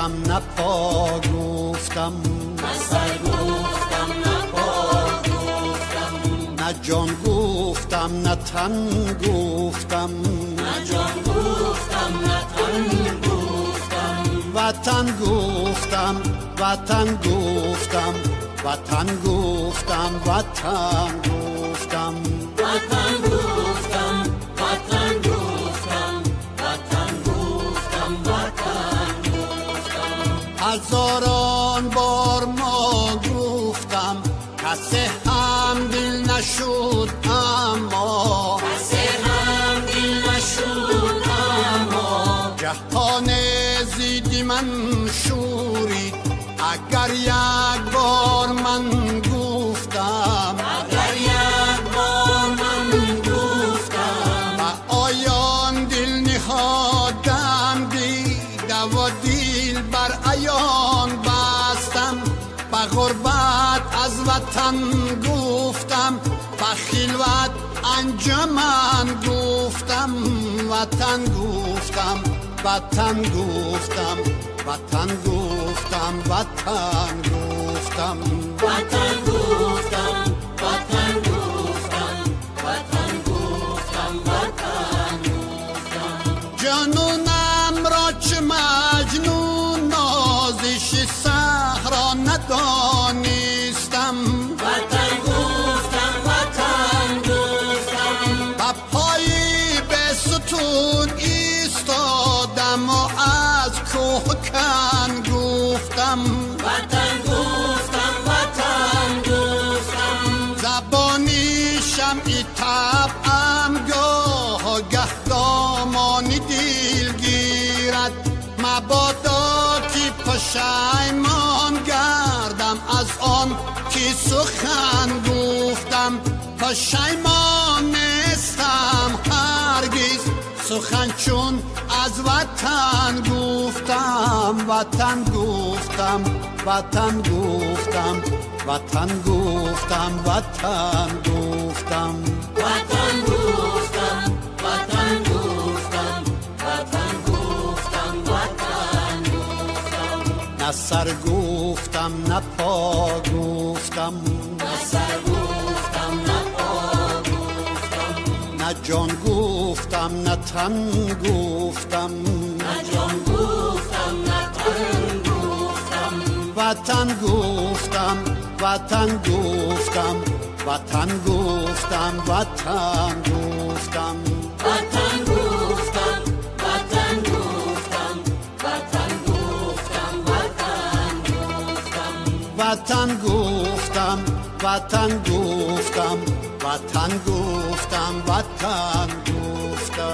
گفتم نه پا گفتم، نه سر گفتم نه پا گفتم، نه جان گفتم نه تن گفتم، نه جان گفتم نه تن گفتم، وطن گفتم وطن گفتم وطن گفتم وطن گفتم، وطن گفتم وطن گفتم وطن گفتم وطن گفتم. هزاران بار ما گفتم کسی هم دل نشد اما، کسی هم دل نشد اما، جهان زیدی من شورید اگر یک بار من گفتم، اگر یک بار من گفتم، و آیان دل نهادم دیده و دل بر عیان بستم، به غربت از وطن گفتم، به خلوت انجمن گفتم، وطن گفتم وطن گفتم وطن گفتم وطن گفتم، وطن گفتم وطن گفتم وطن گفتم وطن گفتم. جنونم را چه مجنون نازش صحرا ندانستم، وطن گفتم وطن گفتم، به پای به ستون ایستادم و از کوه کن گفتم، وطن گفتم وطن گفتم، زبانی شمعی طبعم گاه گه دامان دل گیرد، مبادا که پشیمان گردم از آن که سخن گفتم، پشیمان نیستم هرگز سخن چون از وطن گفتم، وطن گفتم وطن گفتم وطن گفتم وطن گفتم، وطن گفتم وطن گفتم وطن گفتم وطن گفتم. نه سر گفتم نه پا گفتم، نه سر گفتم نه پا گفتم، نه جان گفتم نه تن گفتم، نه جان گفتم نه تن گفتم، وطن گفتم وطن گفتم وطن گفتم وطن گفتم، وطن گفتم وطن گفتم وطن گفتم وطن گفتم، وطن گفتم وطن گفتم وطن گفتم وطن گفتم.